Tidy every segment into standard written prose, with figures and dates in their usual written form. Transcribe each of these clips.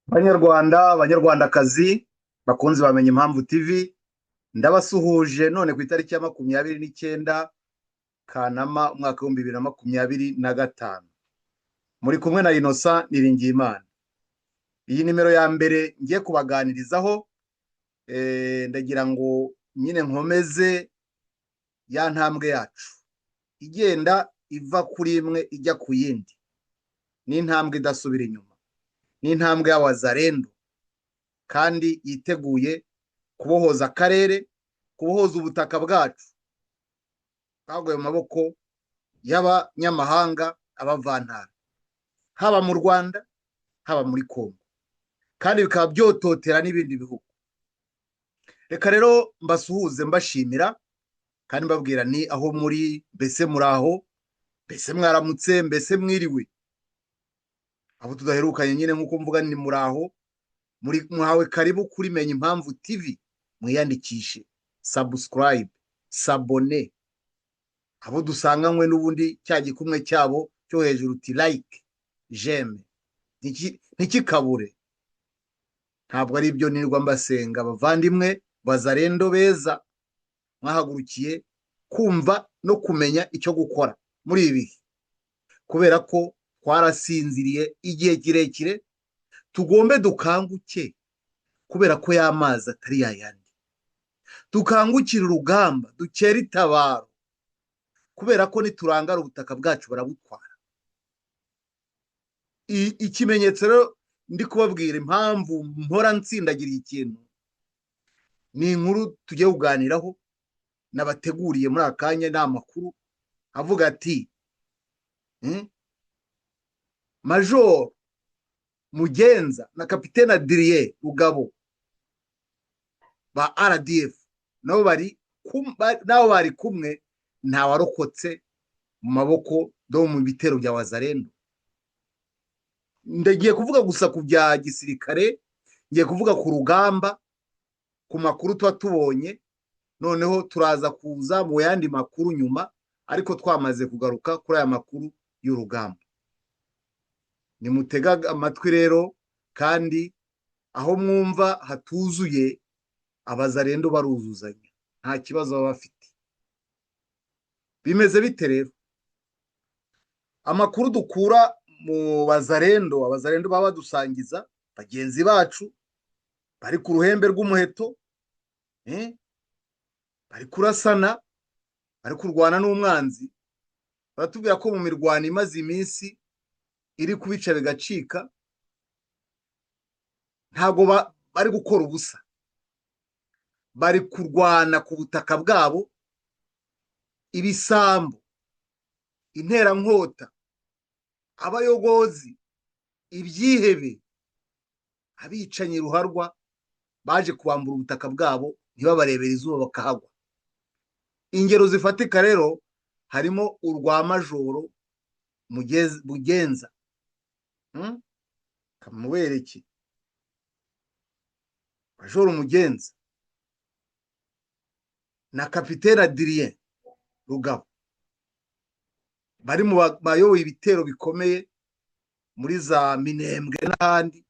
Banyarwanda, Banyarwandakazi, bakunzi bamenye Impamvu TV, ndabasuhuje none ku itariki ya 29 Kanama umwaka w'2025. Muri kumwe na Innocent Niringiyimana. Iyi nimero ya mbere ngiye kubaganirizaho, ndagira ngo nyine nkomeze ya ntambwe yacu igenda iva kuri imwe ijya ku yindi. Ni intambwe idasubira inyuma, ni intambwe y'Abazarendo kandi yiteguye kubohoza akarere, kubohoza ubutaka bwacu bwaguye mu maboko y'abanyamahanga, abavantara, haba mu Rwanda, haba muri Kongo, kandi bikaba byototera n'ibindi bihugu. Reka rero mbasuhuze, mbashimira kandi mbabwira ni aho muri, mbese muri aho, mbese mwaramutse, mbese mwiriwe. Abo tudaherukanye nyine nk'uko mvuga ni muri aho, muri muhawe karibu kuri Menya Impamvu TV. Mwiyandikishe, subscribe, s'abonner. Abo dusanganywe n'ubundi cya gikumwe cyabo cyo hejuru uti like, j'aime, ntikikabure. Ntabwo ari ibyo nirwa mbasenga, bavandimwe Bazarendo beza mwahagurukiye kumva no kumenya icyo gukora muri ibi bihe, kubera ko twarasinziriye igihe kirekire. Tugombe dukanguke, kubera ko y'amazi atari yayandi. Dukangukire urugamba, dukere itabaro, kubera ko niturangara ubutaka bwacu barabutwara. Ikimenyetso rero ndi kubabwira impamvu mpora nsindagira ikintu, ni inkuru tugiye kuganiraho nabateguriye muri aka kanya. Ni amakuru avuga ati Major Mugenza na Kapitene Adrien Rugabo ba RDF nabo bari kumwe, ntawarokotse mu maboko do mu bitero bya Wazarendo. Ndagiye kuvuga gusa ku bya gisirikare, ngiye kuvuga ku rugamba, ku makuru tuba tubonye, noneho turaza kuza mu yandi makuru nyuma, ariko twamaze kugaruka kuri aya makuru y'urugamba. Nimutega amatwi rero, kandi aho mwumva hatuzuye, Abazarendo baruzuzanya, nta kibazo baba bafite. Bimeze bite rero? Amakuru dukura mu Bazarendo, Abazarendo baba badusangiza, bagenzi bacu bari ku ruhembe rw'umuheto, bari kurasana, bari kurwana n'umwanzi, baratubwira ko mu mirwano imaze iminsi iri kubica bigacika, ntabwo bari gukora ubusa, bari kurwana ku butaka bwabo. Ibisambo, interankota, abayogozi, ibyihebe, abicanyi ruharwa baje kubambura ubutaka bwabo, ntibabarebere izuba bakahagwa. Ingero zifatika rero harimo urwa Majoro Mugenza. Kamubereke Majoro Mugenza na Kapitene Adrien Rugabo bari mu bayoboye ibitero bikomeye muri za Minembwe n'ahandi,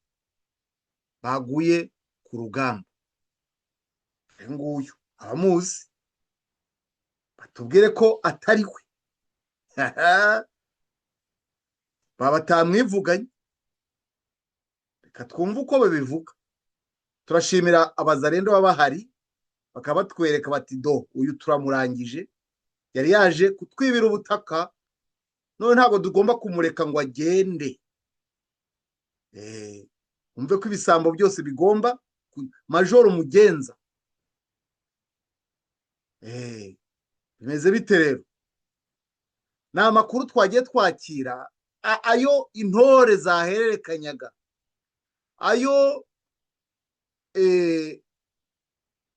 baguye ku rugamba. Uyu nguyu abamuzi batubwire ko atari we, baba batamwivuganye. Reka twumve uko babivuga. Turashimira Abazarendo baba bahari. Bakaba batwereka bati: "Do uyu turamurangije, yari yaje kutwibira ubutaka, none ntabwo tugomba kumureka ngo agende." Umve ko ibisambo byose bigomba. Majoro Mugenza, bimeze bite rero? Ni amakuru twagiye twakira, ayo intore zahererekanyaga, ayo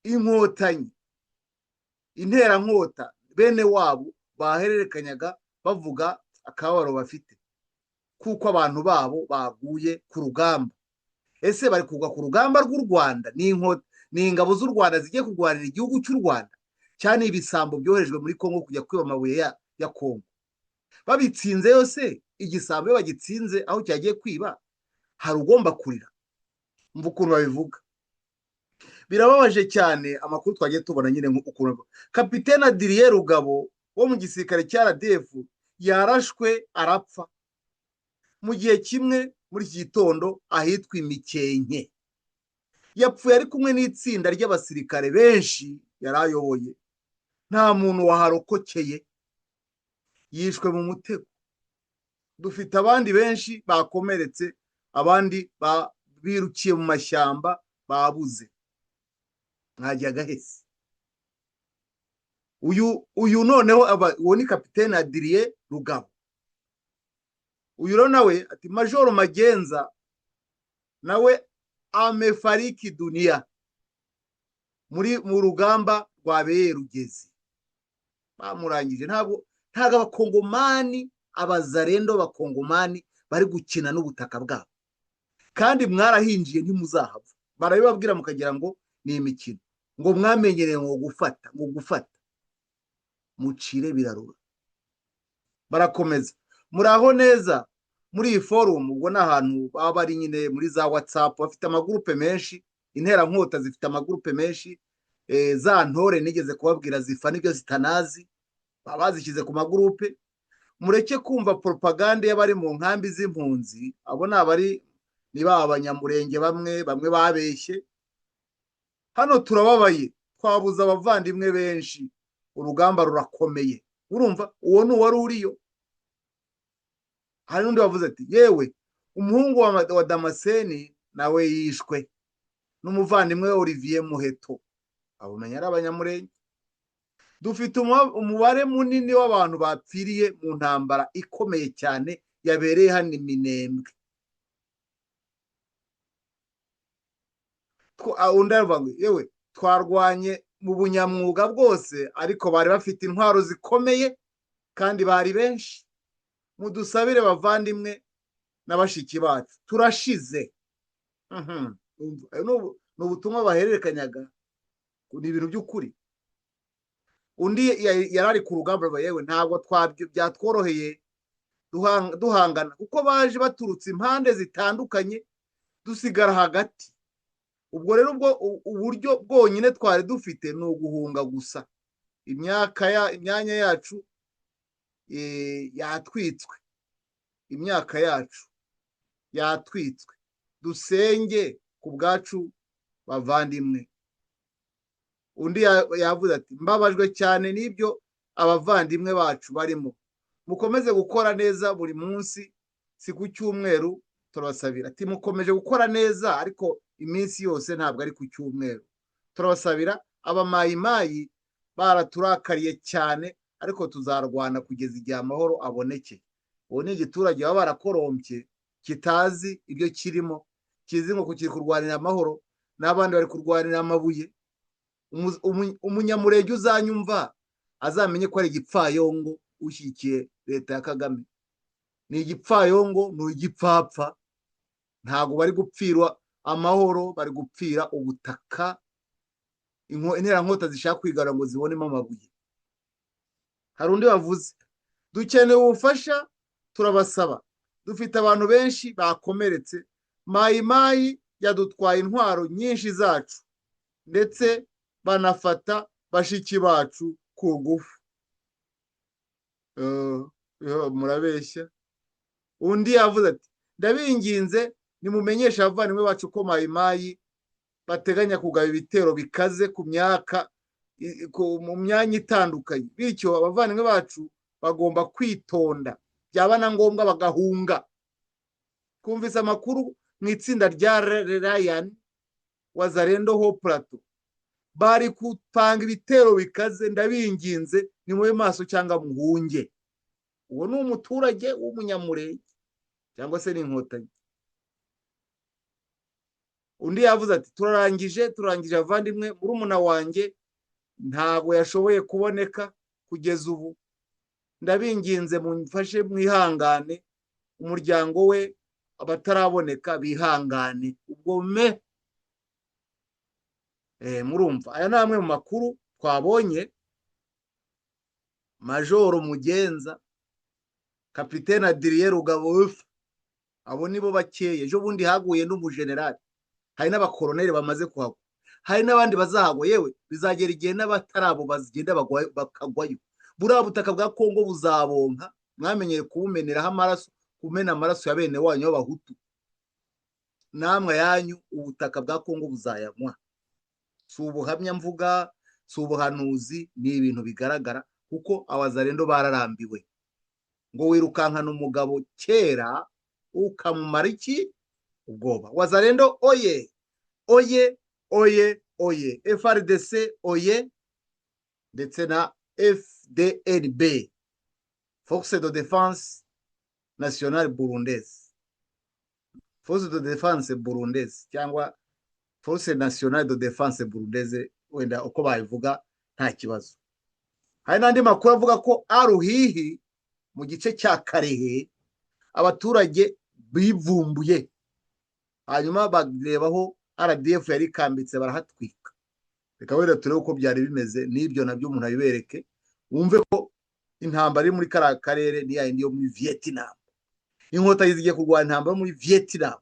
Inkotanyi, interankota bene wabo bahererekanyaga, bavuga akababaro bafite kuko abantu babo baguye ku rugamba. Ese bari kugwa ku rugamba rw'u Rwanda? Ni ingabo z'u Rwanda zigiye kurwanira igihugu cy'u Rwanda, cyane ibisambo byoherejwe muri Kongo kujya kwiba amabuye ya Kongo? Babitsinze yose, igisambo iyo bagitsinze aho cyagiye kwiba, hari ugomba kurira? Mva ukuntu babivuga, birababaje cyane. Amakuru twagiye tubona nyine, ukuntu Kapitene Adiriye Rugabo wo mu gisirikare cya RDF yarashwe arapfa mu gihe kimwe muri iki gitondo ahitwa Imikenke. Yapfuye ari kumwe n'itsinda ry'abasirikare benshi yari ayoboye. Nta muntu waharokokeye, yishwe mu mutego. Dufite abandi benshi bakomeretse, abandi birukiye mu mashyamba babuze. Mwajya agahese uyu noneho, uwo ni Kapitene Adiriye Rugabo. Uyu rero nawe ati: "Majoro Magenza nawe amefariki dunia muri mu rugamba rwabereye Rugezi." Bamurangije. Ntabwo Abakongomani, Abazarendo b'Abakongomani bari gukina n'ubutaka bwabo, kandi mwarahinjiye ntimuzahava. Barabibabwira mukagira ngo ni imikino, ngo mwamenyereye ngo gufata, ngo gufata mucire birarura. Barakomeza: "Muraho neza muri iyi forum." Ubwo ni ahantu baba bari nyine muri za WhatsApp, bafite amagurupe menshi. Interankota zifite amagurupe menshi. Za ntore nigeze kubabwira zifa n'ibyo zitanazi, baba bazishyize ku magurupe. "Mureke kumva propagande y'abari mu nkambi z'impunzi." Abo ni abari, ni ba Abanyamurenge bamwe bamwe babeshye. "Hano turababaye, twabuze abavandimwe benshi, urugamba rurakomeye." Urumva, uwo ni uwari uriyo. Hari n'undi wavuze ati: "Yewe, umuhungu wa Damascene nawe yishwe n'umuvandimwe we Olivier Muheto." Abo umenya ari Abanyamurenge. "Dufite umubare munini w'abantu bapfiriye mu ntambara ikomeye cyane yabereye hano i Minembwe." Undi aravuga ngo: "Yewe, twarwanye mu bunyamwuga bwose, ariko bari bafite intwaro zikomeye kandi bari benshi. Mudusabire bavandimwe na bashiki bacu, turashize." Ni ubutumwa bahererekanyaga, ni ibintu by'ukuri. Undi yari ari ku rugamba: "Yewe, ntabwo byatworoheye duhangana, kuko baje baturutse impande zitandukanye, dusigara hagati. Ubwo rero ubwo uburyo bwonyine twari dufite ni uguhunga gusa. Imyaka ya imyanya yacu yatwitswe, imyaka yacu yatwitswe. Dusenge ku bwacu bavandimwe." Undi yavuze ati: "Mbabajwe cyane n'ibyo abavandimwe bacu barimo. Mukomeze gukora neza buri munsi, si ku cyumweru, turabasabira." Ati: "Mukomeje gukora neza, ariko iminsi yose, ntabwo ari ku cyumweru, turabasabira. Abamayimayi baraturakariye cyane, ariko tuzarwana kugeza igihe amahoro abonekeye." Ubu ni igiturage baba barakorompye, kitazi ibyo kirimo, kizi ngo kiri kurwanira amahoro n'abandi bari kurwanira amabuye. Umunyamurenge uzanyumva azamenye ko ari igipfayongo. Ushyigikiye leta ya Kagame ni igipfayongo, ni igipfapfa. Ntabwo bari gupfira amahoro, bari gupfira ubutaka. Interankota zishaka kwigarura ngo zibonemo amabuye. Hari undi wavuze: "Dukeneye ubufasha, turabasaba. Dufite abantu benshi bakomeretse. Mayimayi yadutwaye intwaro nyinshi zacu, ndetse banafata bashiki bacu ku ngufu." Murabeshya. Undi yavuze ati: "Ndabinginze, nimumenyeshe abavandimwe bacu ko Mayimayi Bateganya kugaba ibitero bikaze ku myaka mu myanya itandukanye, bityo abavandimwe bacu bagomba kwitonda, byaba na ngombwa bagahunga. Twumvise amakuru mu itsinda rya Ryan Wazalendo Haut Plateau, bari gupanga ibitero bikaze. Ndabinginze, ni mube maso cyangwa muhunge. Uwo ni umuturage w'Umunyamurenge cyangwa se ni Inkotanyi. Undi yavuze ati: "Turarangije, turarangije abavandimwe. Murumuna wanjye ntabwo yashoboye kuboneka kugeza ubu. Ndabinginze mumfashe, mwihangane. Umuryango we abataraboneka bihangane." Ubwo me murumva, aya ni amwe mu makuru twabonye. Majoro Mugenza, Kapitene Adrien Rugabo, abo nibo bakeye. Ejo bundi haguye n'umujenerali, hari n'abakoroneri bamaze kuhagwa, hari n'abandi bazahagwa. Yewe, bizagera igihe n'abatarabo bagenda bakagwayo. Buriya butaka bwa Kongo buzabonka. Mwamenyere kubumeneraho amaraso, kumena amaraso ya bene wanyu b'Abahutu. Namwe yanyu ubutaka bwa Kongo buzayanywa. Si ubuhamya mvuga, si ubuhanuzi, ni ibintu bigaragara, kuko Abazarendo bararambiwe. Ngo wirukankana umugabo kera ukamumara iki? Ubwoba. Wazarendo oye, oye, oye, oye! FARDC oye, ndetse na FDNB, Force de Défense Nationale Burundaise, Force de Défense Burundaise cyangwa Force Nationale de Défense Burundaise, wenda uko babivuga nta kibazo. Hari n'andi makuru avuga ko Aruhihi mu gice cya Karehe abaturage bivumbuye, hanyuma barebaho RDF yari ikambitse, barahatwika. Reka wenda turebe uko byari bimeze n'ibyo nabyo umuntu abibereke, wumve ko intambara iri muri kariya karere ni yindi yo muri Vietnam. Inkotanyi zigiye kurwana intambara yo muri Vietnam,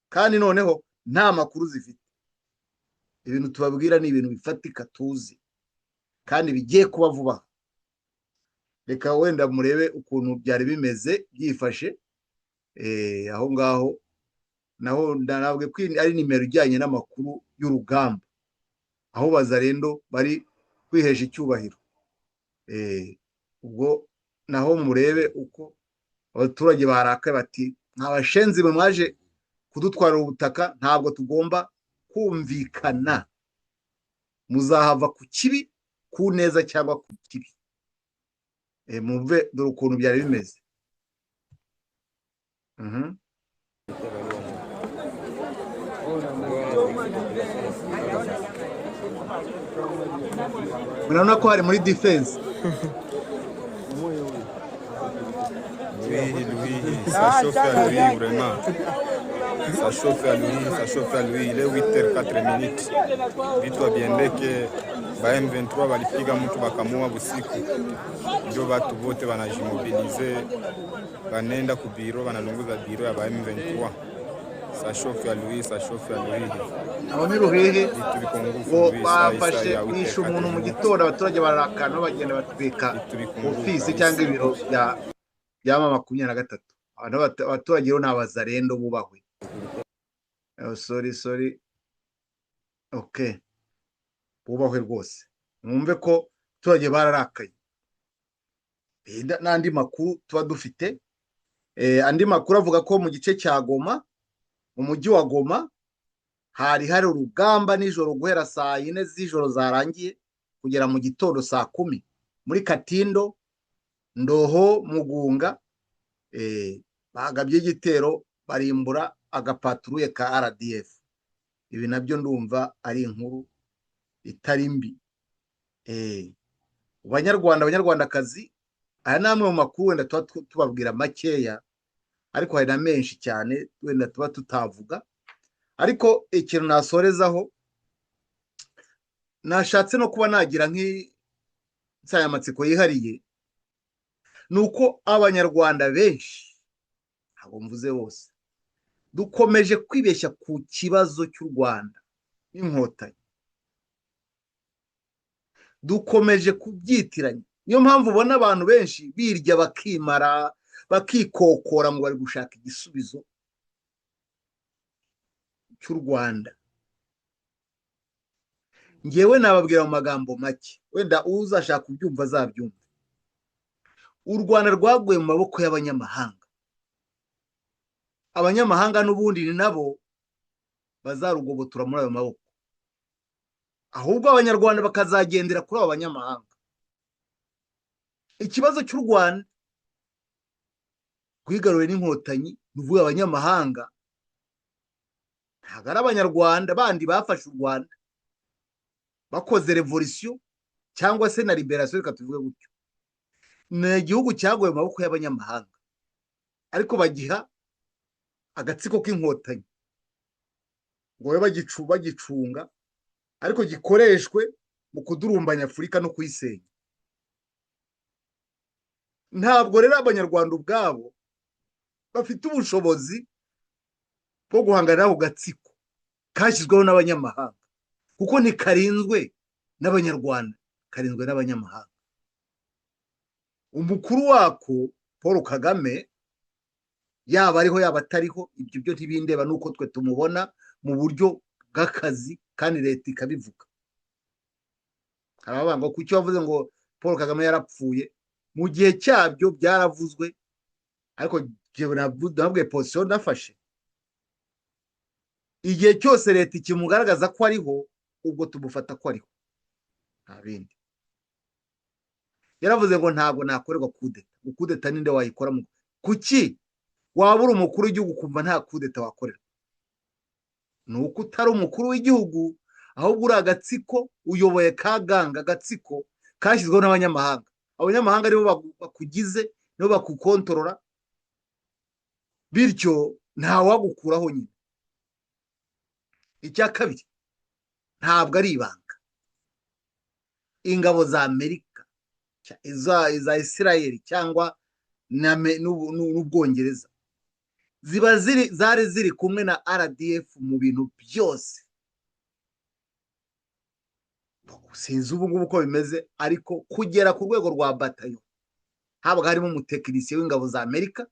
kandi noneho nta makuru zifite. Ibintu tubabwira ni ibintu bifatika tuzi kandi bigiye kuba vuba. Reka wenda murebe ukuntu byari bimeze byifashe aho ngaho. Naho ntabwo ko ari nimero ijyanye n'amakuru y'urugamba, aho Bazarendo bari kwihesha icyubahiro. Ubwo naho murebe uko abaturage barakaye, bati: "Nta bashenzi mwe mwaje kudutwara ubutaka, ntabwo tugomba kumvikana. Muzahava ku kibi, ku neza cyangwa ku kibi." Mumve dore ukuntu byari bimeze. Murabona ko hari muri defense. Louis, Louis, ça chauffe à Louis, vraiment. Ça chauffe à Louis, ça chauffe à Louis. Il est 8h04 minutes. Vitu abiendeke, ba M23 balipiga mtu bakamua busiku, ndio batu bote banajimobilize, banenda ku bureau, banalunguza bureau ya ba M23. Ça chauffe à Louis, ça chauffe à Louis. Aho ni Ruhehe. Vitu biko ngufu Ngo Louis, saa isa bafashe ya bishe 8h04 umuntu mu minutes. gitondo, abaturage bararakana, bagenda batwika Vitu biko ngufu ofisi kabisa. cyangwa ibiro bya M23. Abantu abaturage rero ni Abazarendo bubahwe. Oh, sorry, sorry, okay, bubahwe rwose. Mwumve ko abaturage bararakaye. N'andi makuru tuba dufite, andi makuru avuga ko mu gice cya Goma, mu mujyi wa Goma, hari hari urugamba nijoro guhera saa 4 z'ijoro zarangiye kugera mu gitondo saa 10, muri Katindo, Ndoho, Mugunga. Bagabye igitero, barimbura agapatrouille ka RDF. Ibi nabyo ndumva ari inkuru itari mbi. Banyarwanda, Banyarwandakazi, aya ni amwe mu makuru wenda tuba tubabwira makeya, ariko hari na menshi cyane wenda tuba tutavuga. Ariko ikintu nasorezaho, nashatse no kuba nagira nk'insanganyamatsiko yihariye, ni uko Abanyarwanda benshi, ntabwo mvuze bose, dukomeje kwibeshya ku kibazo cy'u Rwanda n'Inkotanyi. Dukomeje kubyitiranya. Niyo mpamvu ubona abantu benshi birya bakimara, bakikokora ngo bari gushaka igisubizo cy'u Rwanda. Ngewe nababwira mu magambo make, wenda uzashaka kubyumva azabyumva. U Rwanda rwaguye mu maboko y'abanyamahanga. Abanyamahanga n'ubundi ni nabo bazarugobotora muri ayo maboko, ahubwo Abanyarwanda bakazagendera kuri abo banyamahanga. Ikibazo cy'u Rwanda rwigaruriwe n'Inkotanyi, ni ukuvuga abanyamahanga, ntabwo ari Abanyarwanda bandi bafashe u Rwanda bakoze revolisiyo cyangwa se na libération, reka tuvuge gutyo. Ni igihugu cyaguye mu maboko y'abanyamahanga, ariko bagiha agatsiko k'Inkotanyi ngo babe bagicunga, ariko gikoreshwe mu kudurumbanya Afurika no kuyisenya. Ntabwo rero Abanyarwanda ubwabo bafite ubushobozi bwo guhangana n'ako gatsiko kashyizweho n'abanyamahanga, kuko ntikarinzwe n'Abanyarwanda, karinzwe n'abanyamahanga. Umukuru wako Paul Kagame, yaba ariho yaba atariho, ibyo byo ntibindeba, nuko twe tumubona mu buryo bw'akazi kandi leta ikabivuga. Hari abavuga ngo kuki wavuze ngo Paul Kagame yarapfuye? Mu gihe cyabyo byaravuzwe, ariko njyewe nabwiye position nafashe. Igihe cyose leta ikimugaragaza ko ariho, ubwo tumufata ko ariho, nta bindi. Yaravuze ngo ntabwo nakorerwa kudeta. Kudeta ninde wayikora? Kuki waba uri umukuru w'igihugu ukumva nta kudeta wakorerwa? Ni uko utari umukuru w'igihugu, ahubwo uri agatsiko uyoboye, kaganga, agatsiko kashyizweho n'abanyamahanga. Abanyamahanga nibo bakugize, nibo bakukontorora, bityo ntawagukuraho nyine. Icya kabiri, ntabwo ari ibanga, ingabo za Amerika, iza Isirayeli cyangwa n'Ubwongereza ziba ziri, zari ziri kumwe na RDF mu bintu byose. Sinzi ubu ngubu uko bimeze, ariko kugera ku rwego rwa batayo habaga harimo umutekinisiye w'ingabo za Amerika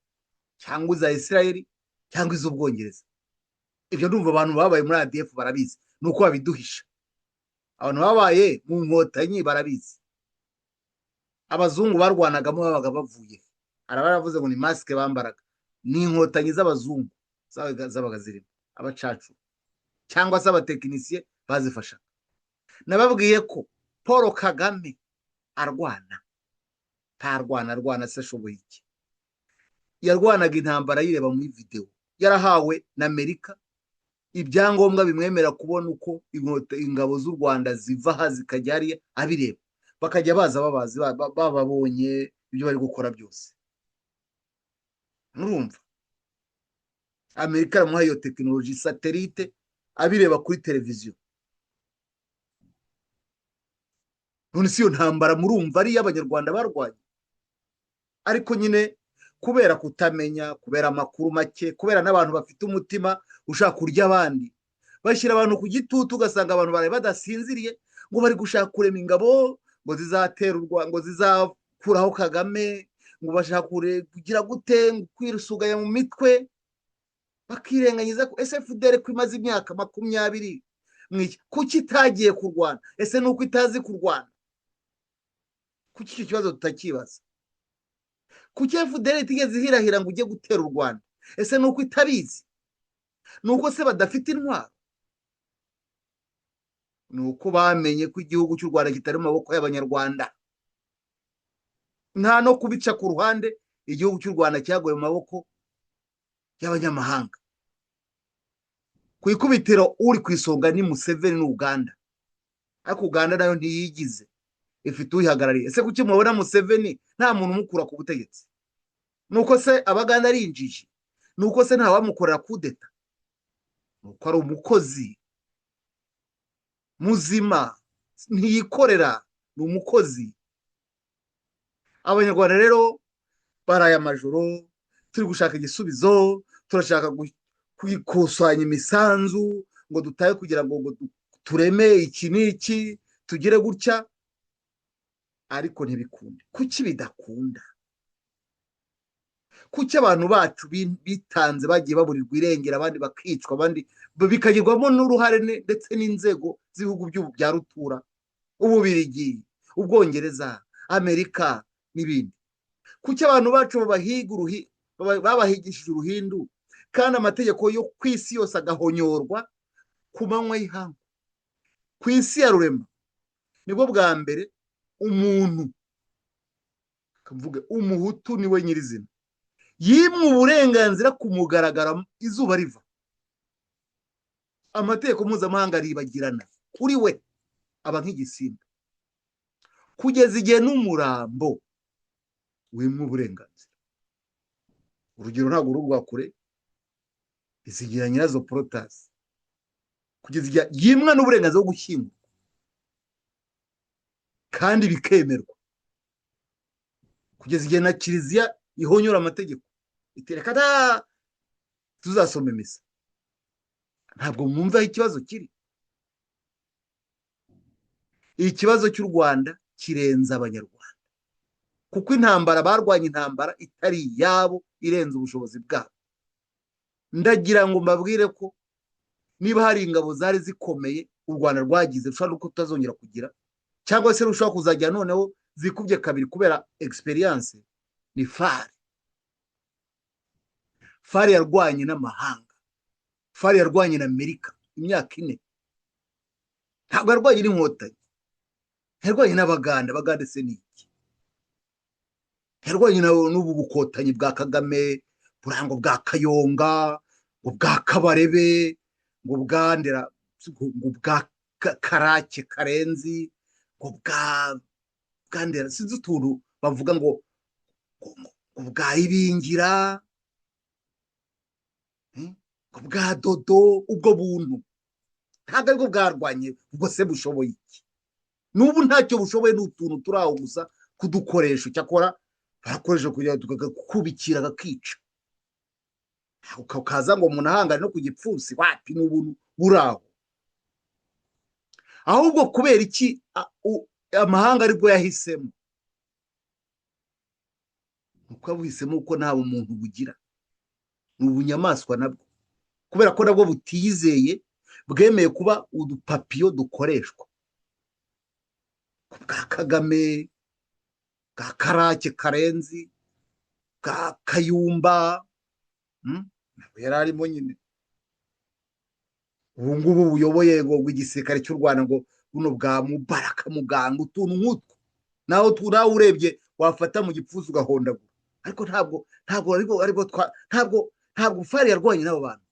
cyangwa iza Isirayeli cyangwa iz'Ubwongereza. Ibyo ndumva abantu babaye muri RDF barabizi, ni uko babiduhisha. Abantu babaye mu Nkotanyi barabizi. Abazungu barwanagamo babaga bavuye, hari abaravuze ngo ni masike bambaraga, ni Inkotanyi z'abazungu zabaga zirimo abacacu cyangwa se abatekinisiye bazifashaga. Nababwiye ko Paul Kagame arwana, ntarwana, arwana se ashoboye iki? Yarwanaga intambara yireba muri videwo, yarahawe na Amerika ibyangombwa bimwemerera kubona uko ingabo z'u Rwanda ziva aha zikajya hariya, abireba, bakajya baza babazi, bababonye ibyo bari gukora byose. Murumva, Amerika iramuha iyo tekinoloji, satellite, abireba kuri televiziyo. None si iyo ntambara murumva ari iy'Abanyarwanda barwanye? Ariko nyine kubera kutamenya, kubera amakuru make, kubera n'abantu bafite umutima ushaka kurya abandi, bashyira abantu ku gitutu, ugasanga abantu baraye badasinziriye ngo bari gushaka kurema ingabo ngo zizatera u Rwanda, ngo zizakuraho Kagame, ngo bashaka kugira gute, ngo kwisuganya mu mitwe, bakirengagiza ko ese FDR ko imaze imyaka 20 mwiki, kuki itagiye kurwana? Ese ni uko itazi kurwana? Kuki icyo kibazo tutakibaza? Kuki FDR itigeze ihirahira ngo ujye gutera u Rwanda? Ese ni uko itabizi? Ni uko se badafite intwaro? Ni uko bamenye ko igihugu cy'u Rwanda kitari mu maboko y'Abanyarwanda. Nta no kubica ku ruhande, igihugu cy'u Rwanda cyaguye mu maboko y'abanyamahanga. Ku ikubitiro uri ku isonga ni Museveni n'Uganda, ariko Uganda nayo ntiyigize, ifite uyihagarariye. Ese kuki mubona Museveni nta muntu umukura ku butegetsi? Ni uko se Abaganda ari injiji? Ni uko se ntawamukorera kudeta? Ni uko ari umukozi muzima, ntiyikorera, ni umukozi. Abanyarwanda rero baraye amajoro turi gushaka igisubizo, turashaka gukusanya imisanzu ngo dutahe kugira ngo tureme iki n'iki, tugire gutya, ariko ntibikunde. Kuki bidakunda? Kuki abantu bacu bitanze bagiye baburirwa irengero, abandi bakicwa, abandi bikagirwamo n'uruhare, ndetse n'inzego z'ibihugu bya rutura, Ububirigi, Ubwongereza, Amerika n'ibindi? Kuki abantu bacu babahigishije uruhindu, kandi amategeko yo ku isi yose agahonyorwa ku manywa y'ihangu? Ku isi ya Rurema nibwo bwa mbere umuntu, mvuge Umuhutu, niwe nyirizina yimwe uburenganzira ku mugaragaro, izuba riva, amategeko mpuzamahanga aribagirana kuri we, aba nk'igisimba, kugeza igihe n'umurambo wimwe uburenganzira. Urugero ntabwo uri urwa kure, izigira nyirazo Porotasi, kugeza igihe yimwe n'uburenganzira bwo gushyingurwa kandi bikemerwa, kugeza igihe na Kiliziya ihonyora amategeko itereka da tuzasoma imisa. Ntabwo mwumva aho ikibazo kiri. Ikibazo cy'u Rwanda kirenze Abanyarwanda, kuko intambara barwanya, intambara itari iyabo, irenze ubushobozi bwabo. Ndagira ngo mbabwire ko niba hari ingabo zari zikomeye u Rwanda rwagize, rushobora no kutazongera kugira, cyangwa se rushobora kuzajya noneho zikubye kabiri kubera experience, ni FAR. FAR yarwanye n'amahanga, FAR yarwanye na Amerika imyaka 4. Ntabwo yarwanye n'Inkotanyi, yarwanye n'Abaganda. Abaganda se ni iki? Yarwanye n'ubu bukotanyi bwa Kagame, burango bwa Kayonga, ngo bwa Kabarebe, ngo bwa Ndera, ngo bwa Karake Karenzi, ngo bwa Ndera, sinzi utuntu bavuga, ngo bwa Ibingira, ngo bwa Dodo. Ubwo buntu ntabwo aribwo bwarwanye. Ubwo se bushoboye iki? N'ubu ntacyo bushoboye, ni utuntu turi aho gusa kudukoresha. Cyakora barakoresha kugira ngo tukakubikira, kakica, kaza ngo umuntu ahangane no ku gipfunsi. Wapi, ni ubuntu buri aho. Ahubwo kubera iki amahanga aribwo yahisemo? Uko yabuhisemo, uko nta bumuntu bugira, ni ubunyamaswa nabwo, kubera ko nabwo butizeye, bwemeye kuba udupapiyo dukoreshwa bwa Kagame, bwa Karake Karenzi, bwa Kayumba. Ntabwo yari arimo nyine. Ubu ngubu buyoboye ngo igisirikare cy'u Rwanda, ngo buno bwa Mubaraka Muganga, utuntu nk'utwo nawe urebye wafata mu gipfunsi ugahondagura. Ariko ntabwo aribwo ntabwo FAR yarwanye n'abo bantu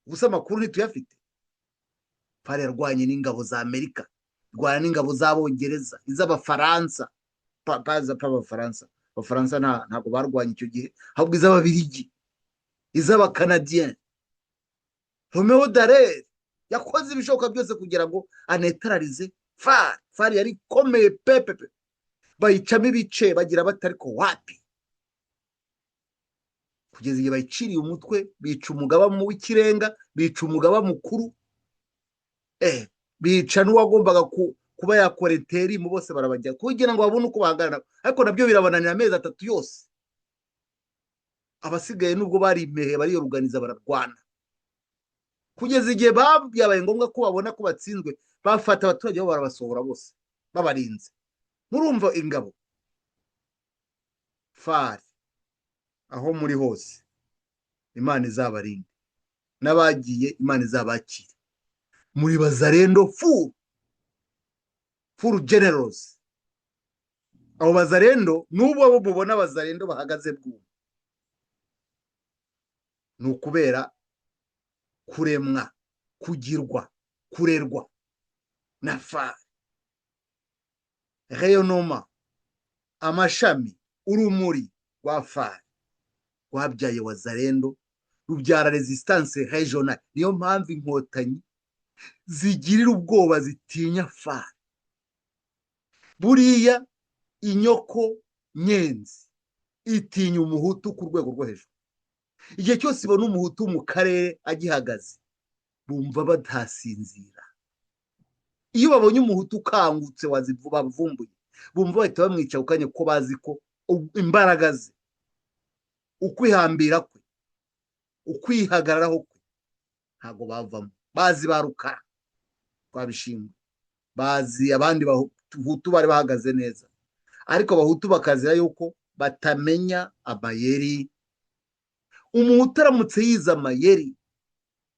gusa, amakuru ntituyafite. FAR yarwanye n'ingabo za Amerika, rwana n'ingabo z'Abongereza, iz'Abafaransa, paza p'Abafaransa. Abafaransa ntabwo barwanye icyo gihe, ahubwo iz'Ababirigi, iz'Abakanadiyen. Romeo Dallaire yakoze ibishoboka byose kugira ngo anetararize FAR. FAR yari ikomeye pepepe, bayicamo ibice, bagira bati, ariko wapi, kugeza igihe bayiciriye umutwe, bica umugaba w'ikirenga, bica umugaba mukuru, bica n'uwagombaga kuba yakora intérim, bose barabajya kugira ngo babone uko bahangana nabo. Ariko nabyo birabananira amezi 3 yose. Abasigaye nubwo bari impehe bariyoruganiza, bararwana kugeza igihe byabaye ngombwa ko babona ko batsinzwe, bafata abaturage bo barabasohora bose babarinze. Murumva ingabo FAR, aho muri hose, Imana izabarinde, n'abagiye Imana izabakire. Muri bazarendo fu furu generals. Abo bazarendo, n'ubu abo mubona bazarendo bahagaze bwuma, ni ukubera kuremwa, kugirwa, kurerwa na FAR. Rayonnement, amashami, urumuri rwa FAR rwabyaye Wazarendo, rubyara résistance régionale. Niyo mpamvu Inkotanyi zigirira ubwoba, zitinya FAR. Buriya inyoko nyenzi itinya Umuhutu ku rwego rwo hejuru. Igihe cyose ibona Umuhutu mu karere agihagaze, bumva batasinzira. Iyo babonye Umuhutu ukangutse bavumbuye, bumva bahita bamwica ako kanya, kuko bazi ko imbaraga ze Ukwihambira kwe, ukwihagararaho kwe, ntabwo bavamo. Bazi ba Rukara twabishimwe, bazi abandi Bahutu bari bahagaze neza, ariko Abahutu bakazira yuko batamenya amayeri. Umuhutu aramutse yize amayeri,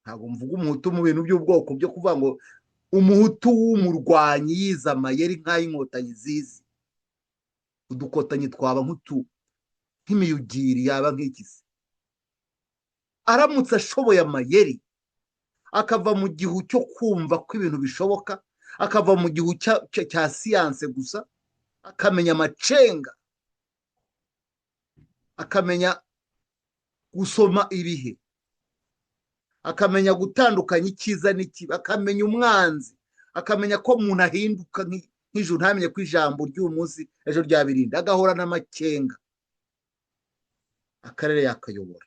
ntabwo mvuga Umuhutu mu bintu by'ubwoko byo kuvuga ngo Umuhutu w'umurwanyi yize amayeri nk'ay'Inkotanyi zizi, udukotanyi twaba nk'utu, nk'imiyugiri yaba nk'ikizi. Aramutse ashoboye amayeri, akava mu gihu cyo kumva ko ibintu bishoboka, akava mu gihu cya siyanse gusa, akamenya amacenga, akamenya gusoma ibihe, akamenya gutandukanya icyiza n'ikibi, akamenya umwanzi, akamenya ko umuntu ahinduka nk'ijuru, ntamenye ko ijambo ry'uyu munsi ejo ryabirinda, agahora n'amakenga, akarere yakayobora.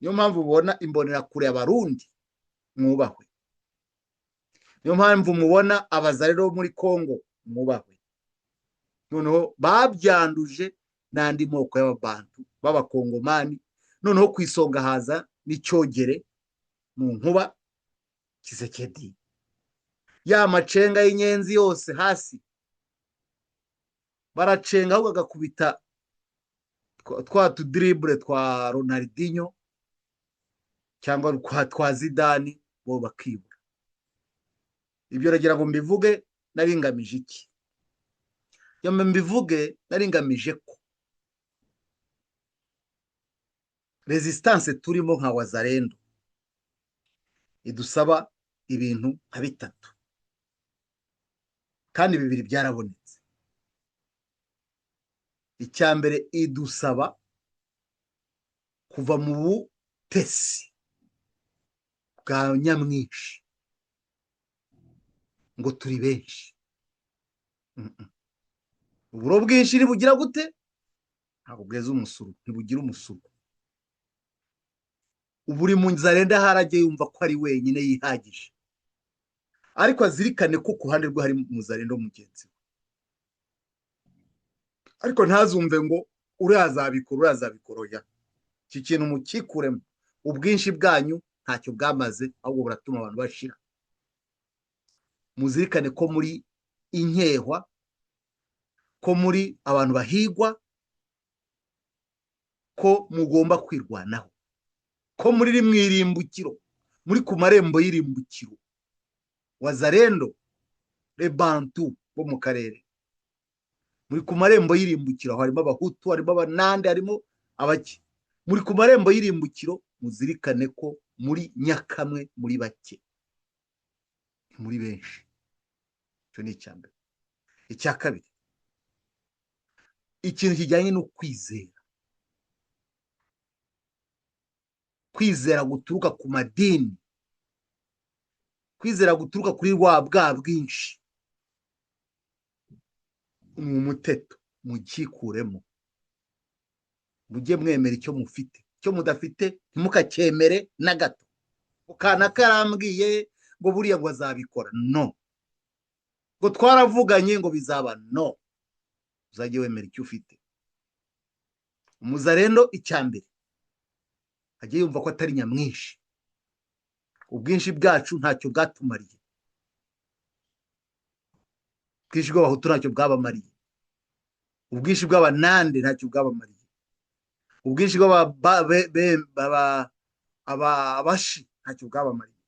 Niyo mpamvu ubona Imbonerakure, Abarundi mwubahwe. Niyo mpamvu mubona Abazarero muri Congo mwubahwe. Noneho babyanduje n'andi moko y'Ababantu b'Abakongomani. Noneho ku isonga haza n'icyogere mu nkuba, Tshisekedi, ya macenga y'inyenzi yose hasi baracenga, ahubwo agakubita twa tudiribure twa Ronaldinho cyangwa twa Zidane, bo bakibura. Ibyo ragira ngo mbivuge naringamije iki? Ngo mbivuge naringamije ko resistance turimo nka Wazalendo idusaba ibintu nka bitatu, kandi bibiri byarabonetse. Icya mbere, idusaba kuva mu butesi bwa nyamwinshi ngo turi benshi. Uburo bwinshi ntibugira gute? Ntabwo bweza umusuru, ntibugira umusuru. Buri Muzarenda harajye yumva ko ari wenyine yihagije, ariko azirikane ko ku ruhande rwe hari Muzarenda mugenzi we, ariko ntazumve ngo uriya azabikora, uriya azabikora. Oya, iki kintu mukikuremo. Ubwinshi bwanyu ntacyo bwamaze, ahubwo buratuma abantu bashira. Muzirikane ko muri inkehwa, ko muri abantu bahigwa, ko mugomba kwirwanaho, ko muri mu irimbukiro, muri ku marembo y'irimbukiro. Wazarendo, Rebantu bo mu karere, muri ku marembo y'irimbukiro. Harimo Abahutu, harimo Abanande, harimo Abake. Muri ku marembo y'irimbukiro. Muzirikane ko muri nyakamwe, muri bake, muri benshi. Icyo ni icya mbere. Icya kabiri, ikintu kijyanye no kwizera, kwizera guturuka ku madini, kwizera guturuka kuri rwa bwa bwinshi, ni umuteto. Mukikuremo, mujye mwemera icyo mufite. Icyo mudafite ntimukacyemere na gato. Kanaka yarambwiye ngo buriya ngo azabikora, no ngo twaravuganye ngo bizaba, no. Uzajye wemera icyo ufite. Umuzarendo, icya mbere, ajye yumva ko atari nyamwinshi. Ubwinshi bwacu ntacyo bwatumariye. Ubwinshi bw'Abahutu ntacyo bwabamariye, ubwinshi bw'Abanande ntacyo bwabamariye, ubwinshi bw'Abashi ntacyo bwabamariye.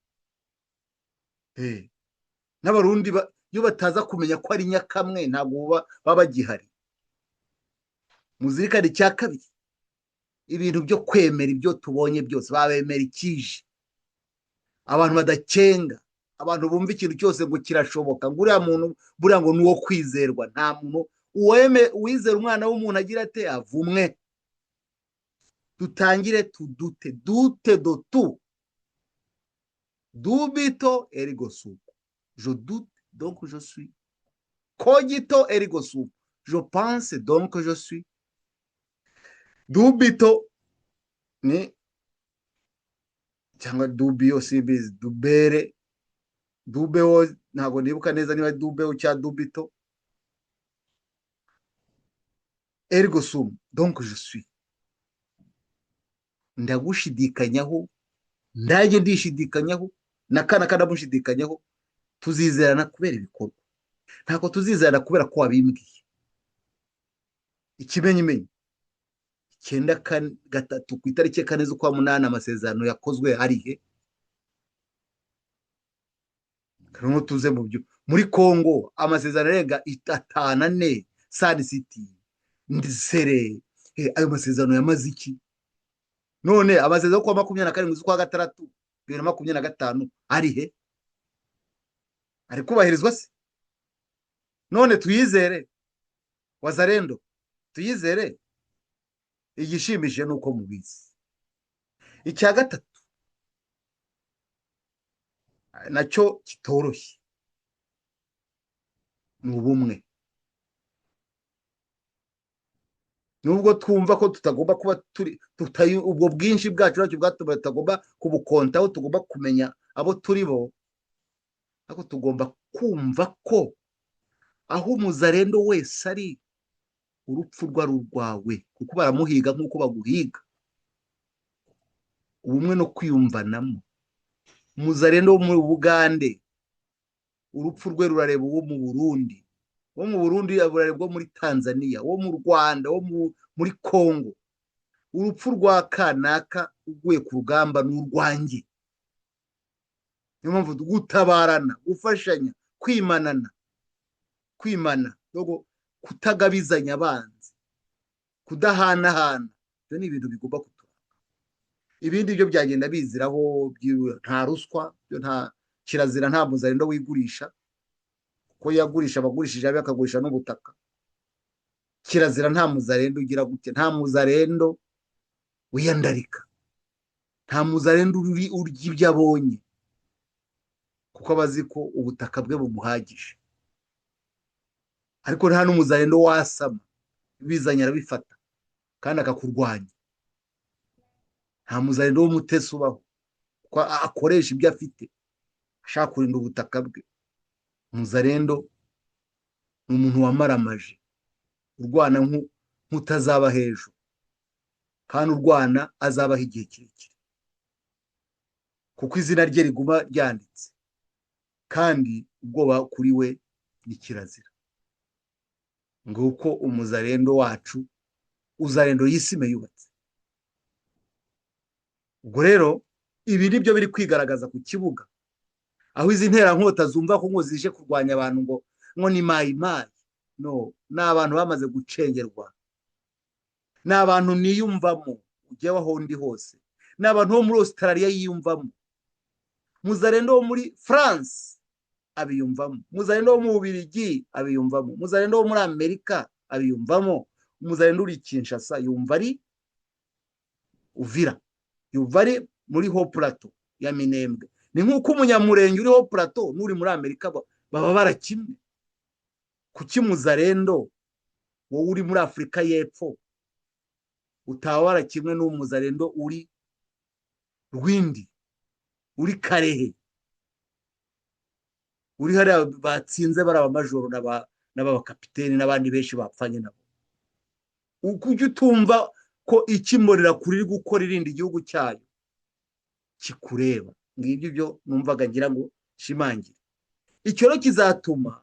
N'Abarundi iyo bataza kumenya ko ari nyakamwe, ntabwo baba bagihari. Muzirikane icya kabiri, ibintu byo kwemera ibyo tubonye byose, babemera ikije, abantu badakenga, abantu bumva ikintu cyose ngo kirashoboka, ngo uriya muntu buriya ngo ni uwo kwizerwa. Nta muntu uwizera umwana w'umuntu agira ate? Avumwe. Dutangire tudute dute dotu dubito ergo sum, je doute donc je suis, cogito ergo sum, je pense donc je suis. Dubito ni cyangwa dubio, simbizi, dubere, dubeho, ntabwo nibuka neza niba dubeho cyangwa dubito. Ergo sum, donc je suis. Ndagushidikanyaho, ndajye ndishidikanyaho, na kana kanamushidikanyaho. Tuzizerana kubera ibikorwa, ntabwo tuzizerana kubera ko wabimbwiye. Ikimenyimenyi, 93, ku itariki ya 4 z'ukwa munani, amasezerano yakozwe ari he? Noneho tuze mu byo muri Congo, amasezerano arenga atanu, ane, Sun City, N'Sele, ayo masezerano yamaze iki? None amasezerano kuwa 27 z'ukwa gatandatu 2025 ari he? Ari kubahirizwa se? None tuyizere Wazalendo? Tuyizere? Igishimishije ni uko mubizi. Icya gatatu nacyo kitoroshye ni ubumwe. Nubwo twumva ko tutagomba kuba turi ubwo bwinshi bwacu nacyo bwatuma tutagomba kubukontaho, tugomba kumenya abo turi bo, ariko tugomba kumva ko aho umuzarendo wese ari, urupfu rwe ari urwawe, kuko baramuhiga nk'uko baguhiga. Ubumwe no kwiyumvanamo. Umuzarendo wo mu Bugande, urupfu rwe rurareba uwo mu Burundi, uwo mu Burundi rurareba uwo muri Tanzania, uwo mu Rwanda, uwo muri Congo. Urupfu rwa kanaka uguye ku rugamba ni urwanjye. Niyo mpamvu gutabarana, gufashanya, kwimanana, kwimana, kutagabizanya abanzi, kudahanahana, ibyo ni ibintu bigomba kuturanga. Ibindi byo byagenda biziraho. Nta ruswa, nta kirazira, nta muzarendo wigurisha, kuko yagurisha abagurishije abe akagurisha n'ubutaka. Kirazira, nta muzarendo ugira gutya, nta muzarendo wiyandarika, nta muzarendo urya ibyo abonye, kuko aba azi ko ubutaka bwe bumuhagije. Ariko nta n'umuzarendo wasama, bizanye arabifata kandi akakurwanya. Nta muzarendo w'umutesi ubaho, kuko akoresha ibyo afite ashaka kurinda ubutaka bwe. Umuzarendo ni umuntu wamaramaje, urwana nk'utazaba hejuru, kandi urwana azabaho igihe kirekire, kuko izina rye riguma ryanditse, kandi ubwoba kuri we ni kirazira. Nguko umuzarendo wacu, uzarendo y'isime yubatse. Ubwo rero ibi ni byo biri kwigaragaza ku kibuga, aho izi nterankota zumva ko ngo zije kurwanya abantu, ngo ni mayimayi. No, ni abantu bamaze gucengerwa, ni abantu niyumvamo ujya aho ndi hose, ni abantu bo muri Australia yiyumvamo, muzarendo wo muri France abiyumvamo, muzarendo wo mu Bubiligi abiyumvamo, muzarendo wo muri Amerika abiyumvamo, umuzarendo uri Kinshasa yumva ari Uvira, yumva ari muri Haut Plateau ya Minembwe. Ni nk'uko umunyamurenge uri Haut Plateau n'uri muri Amerika baba barakimwe. Kuki muzarendo wowe uri muri Afurika y'Epfo utaba warakimwe n'umuzarendo uri Rwindi, uri Karehe, uri hariya batsinze bari abamajoro n'abakapiteni n'abandi benshi bapfanye nabo? Ujya utumva ko ikimborera kuri gukora irindi gihugu cyayo kikureba? Ngibyo byo numvaga ngira ngo shimangire. Icyo rero kizatuma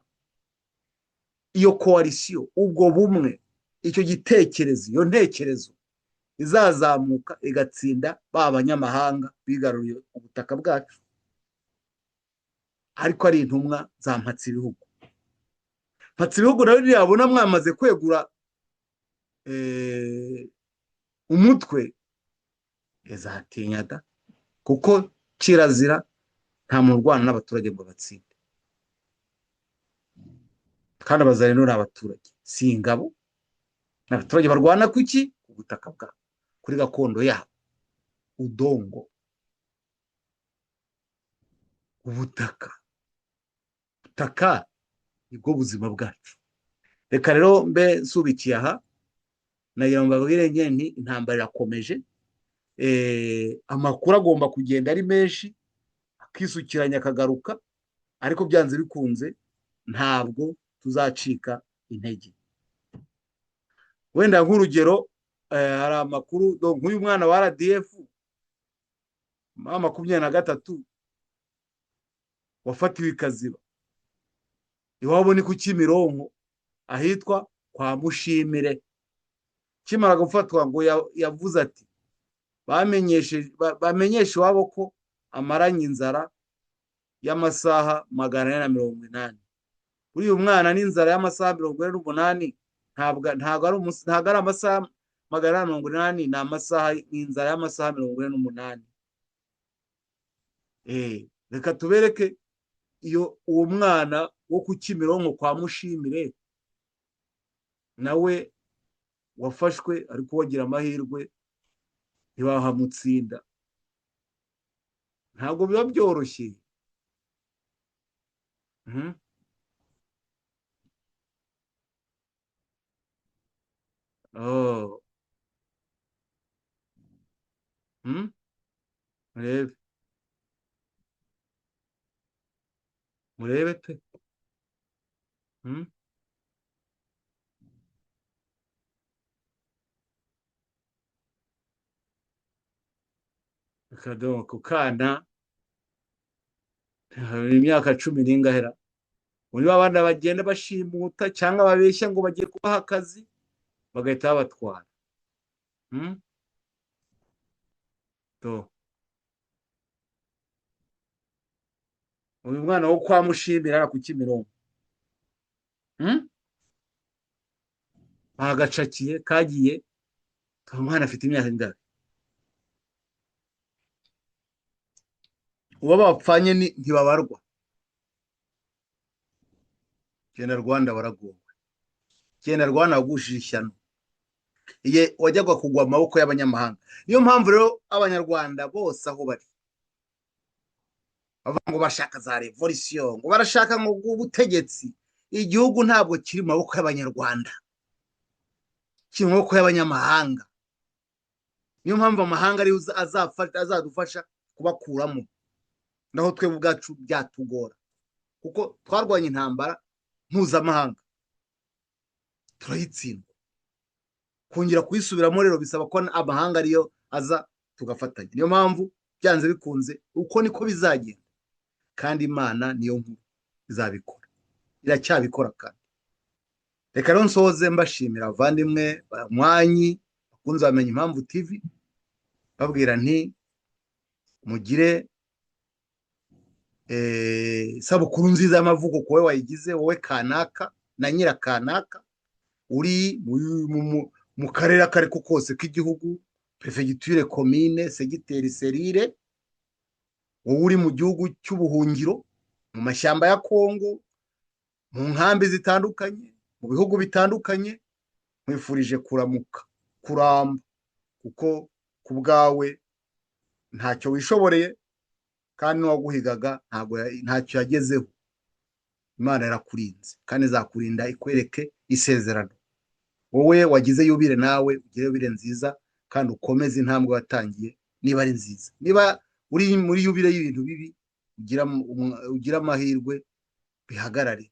iyo coalition, ubwo bumwe, icyo gitekerezo, iyo ntekerezo izazamuka igatsinda ba banyamahanga bigaruriye ubutaka bwacu, ariko ari intumwa za mpatsi ibihugu. Mpatsi ibihugu nawe ntiyabona mwamaze kwegura umutwe, izatinya da, kuko kirazira, nta muntu urwana n'abaturage ngo batsinde. Kandi abazarendo ni abaturage, si ingabo, ni abaturage barwana kuki? Ku butaka bwabo, kuri gakondo yabo, udongo, ubutaka. Ubutaka nibwo buzima bwacu. Reka rero mbe nsubikiye aha. Nagira ngo mbabwire nti intambara irakomeje, amakuru agomba kugenda ari menshi, akisukiranya, akagaruka, ariko byanze bikunze ntabwo tuzacika intege. Wenda nk'urugero, Hari amakuru nk'uyu mwana wa RDF 23 wafatiwe i Kaziba, iwabo ni ku Kimironko ahitwa kwa Mushimire. Kimara gufatwa ngo yavuze ati bamenyeshe iwabo ko amaranye inzara y'amasaha 480. Uriya mwana n'inzara y'amasaha 48, ntabwo ari amasaha 480, ni amasaha, ni inzara y'amasaha 48. Reka tubereke iyo uwo mwana wo ku Kimironko kwa Mushimire nawe wafashwe, ariko wagira amahirwe ntibahamutsinda. Ntabwo biba byoroshye. Oh. Murebe, murebe pe. Akadomo ku kana imyaka 10 n'ingahera. Muri abana bagenda bashimuta cyangwa babeshya ngo bagiye kubaha akazi, bagahita babatwara. To uyu mwana wo kwa Mushimira ku Kimironko, bagacakiye kagiye. Umwana afite imyaka ingahe? Uwo bapfanye ntibabarwa. Genda Rwanda waragowe, genda Rwanda wagushije ishyano, iye wajyaga kugwa amaboko y'abanyamahanga. Niyo mpamvu rero abanyarwanda bose aho bari bavuga ngo bashaka za revolution, ngo barashaka ngo ubutegetsi. Igihugu ntabwo kiri mu maboko y'abanyarwanda, kiri mu maboko y'abanyamahanga. Niyo mpamvu amahanga ari azadufasha kubakuramo, naho twebwe ubwacu byatugora, kuko twarwanye intambara mpuzamahanga turayitsindwa. Kongera kuyisubiramo rero bisaba ko amahanga ariyo aza tugafatanya. Niyo mpamvu byanze bikunze uko niko bizagenda, kandi Imana niyo nkuru izabikora, iracyabikora. Kandi reka rero nsoze mbashimira abavandimwe banywanyi bakunze bamenya Impamvu TV, babwira nti mugire isabukuru nziza y'amavuko wowe wayigize, wowe kanaka na nyira kanaka uri mu karere akariko kose k'igihugu, prefegiture, commune, segiteri, serire, wowe uri mu gihugu cy'ubuhungiro, mu mashyamba ya Kongo, mu nkambi zitandukanye, mu bihugu bitandukanye, nkwifurije kuramuka, kuramba, kuko ku bwawe ntacyo wishoboreye, kandi n'uwaguhigaga ntacyo yagezeho. Imana yarakurinze kandi izakurinda ikwereke isezerano. Wowe wagize yubire, nawe ugire yubire nziza, kandi ukomeze intambwe watangiye niba ari nziza. Niba uri muri yubire y'ibintu bibi, ugira amahirwe bihagarare.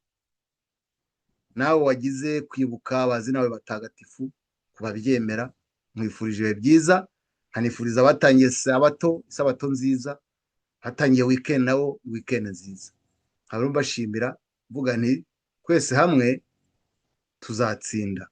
Nawe wagize kwibuka abazi nawe batagatifu kubabyemera, nkwifurije ibihe byiza, nkanifuriza abatangiye sabato isabato nziza, hatangiye weekend nabo weekend nziza. Nkaba mbashimira mvuga nti twese hamwe tuzatsinda.